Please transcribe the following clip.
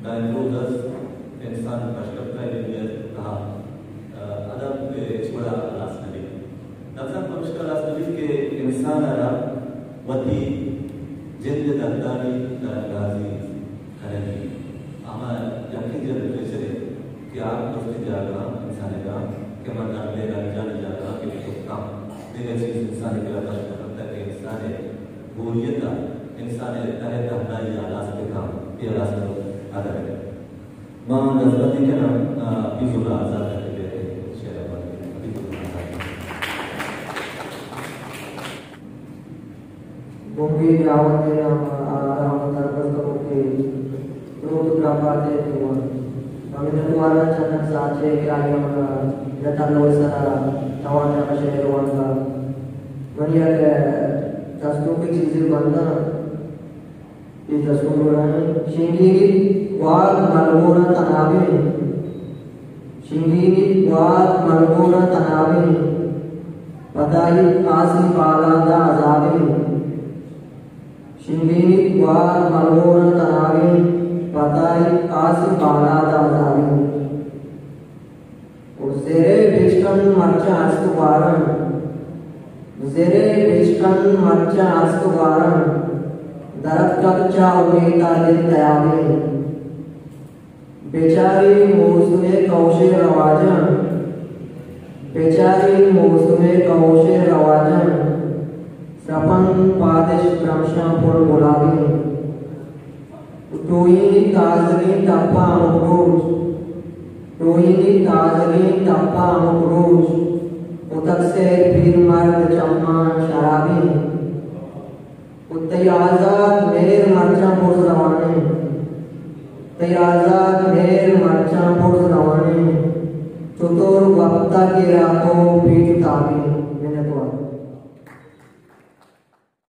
دائم روز است، انسان پشکپتہ علمی تہا، آ، ادب ہچ وڑا ہلاس نہ بیت۔ لبزانک پمشکا ہلاس نہ بیت کہ انسان ء را وتی جند ء دردانی درانگازی کنگی۔ ہما یکیں جند لٹریچر انت کہ آ درستیں جاگہاں انسان ء گام کہ من درد ء رنجانی جاگہاں کہ بکپتاں، دگہ چیز انسان ء کرا پشک نہ کنتگ کہ انسان ء بوریت ء انسان ء تہ ء تہنائی ء ہلاس بکن، اے ہلاس کنوک ادب انت۔ ما دزبندی کناں، آ، حفیظ اللہ آزاد ء کہ بیت شعر ء بند کنت۔ حفیظ اللہ آزاد۔ بنگیج راہوندے ء ہم آرام درگوز کتگ کہ دروت ء ترمبات ء دیوان۔ ما منتوار آں چنک ساچے کہ آئی ء منا لتر لوئس ء توار جان شعر وانگ ء۔ منی یک دستونکیں چیزے بنداں۔ اے دستونک لوڑانی۔ شنگینی گوات ملگوراں تنابیں۔ شنگینی گوات ملگوراں تنابیں۔ پتائی آسی بالاد ء عذابیں۔ شنگینی گوات ملگوراں تنابیں۔ پتائی آسی بالاد ء عذابیں۔ و زرے بچکن مرچاں است و گواراں، زرے بچکن مرچاں است و گواراں، درتکگ چہ امیت ء دل تیابیں۔ بچارے موسم ء کئوش ء رواجاں، بچارے موسم ء کئوش ء رواجاں، سرپنگ پادش برمشاں پر گلابیں۔ ٹوئینی تازگیں تپا ہمک روچ، ٹوئینی تازگیں تپا ہمک روچ، کتگ سید پیر مرد چماں شرابیں۔ و تئی آزات مہر مرچاں پر زوانیں، تئی آزات مہر مرچاں پر زوانیں، چطور وپتگ گرا تو پیچ و تابیں۔